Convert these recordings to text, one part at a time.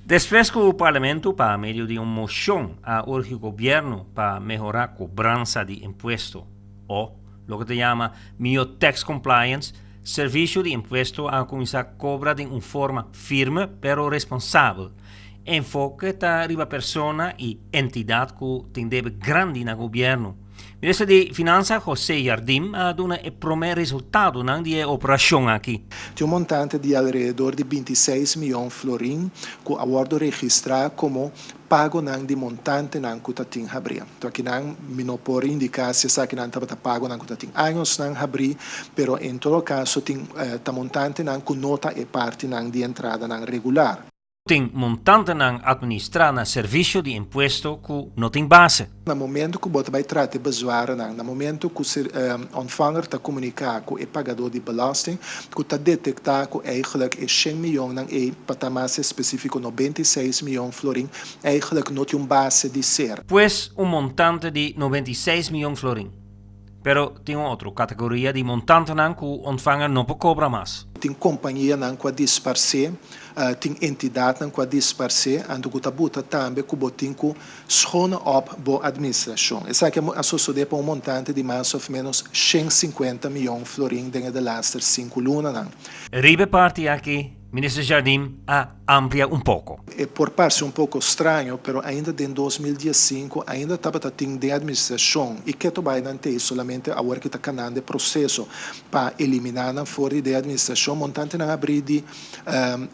Despues ku Parlamento pa medio di un moshon a urgi gobièrnu pa mehorá kobransa di impuesto o loke ta yama mihó tax compliance, Servisio di Impuesto a kuminsá kobra den un forma firme pero responsabel. Enfoke ta riba persona i entidat ku tin debe grandi na gobièrnu. Minister di Finansa José Jardim a duna e promé resultadonan di e operashon aki. Tin un montante di alrededor di 26 mion florin ku a wòrdu registrá komo pagonan di montantenan ku ta tin habrí. Anto akinan mi no por indiká si esakinan tabata pagonan ku ta tin añosnan habrí, pero en todo kaso tin ta montantenan ku no ta e partinan di entradanan regular. Tin montantenan atministrá na servisio di impuesto ku no tin base. Na momento ku bo ta bai trata e bezwarennan, na momento ku ontvanger ta komuniká ku e pagadó di belasting, ku ta detektá ku eigenlijk e shen mionnan ei, pa ta mas espesífiko 96 mion florin, eigenlijk no tin un base di ser. Pues un montante di 96 mion florin. Pero tin un otro kategoria di montantenan ku ontvanger no por kobra mas. Tin kompanianan ku a disparsé, tin entidatnan ku a disparsé, anto ku ta buta tambe ku bo tin ku schone op bo administrashon. Esaki a sosodé pa un montante di mas òf ménos 150 mion florin den e delaster 5 lunanan. Riba e parti aki, Minister Jardim a amplia un poko. E por parse un poko straño, pero ainda den 2015 ainda tabata tin den administrashon i keto bai nan tei solamente awor ku ta kanando e proseso pa eliminá nan for di den administrashon, montantenan abrí di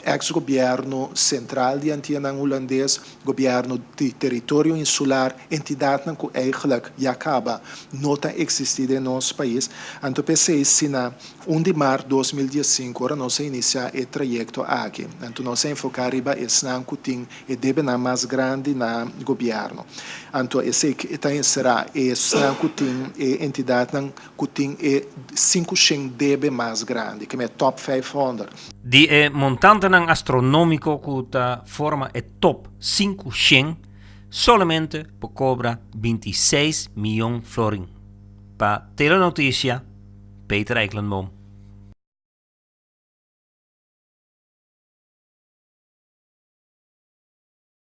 eks gobièrnu sentral di Antianan Hulandes, gobièrnu di teritorio insular, entidatnan ku eigenlijk ya kaba no ta eksistí den nos pais. Anto p'esei si na 1 di mart 2015 ora nos a inisiá e trayekto aki, anto nos a enfoká riba esnan ku tin e debenan mas grandi na gobièrnu. Anto esei ta enserá esnan ku tin e entidatnan ku tin e 500 debe mas grandi, ke men top 500. Di e montantenan astronómiko ku ta forma e top 500, solamente por kobra 26 mion florin. Pa Telenotisia, Peter Eikelenboom.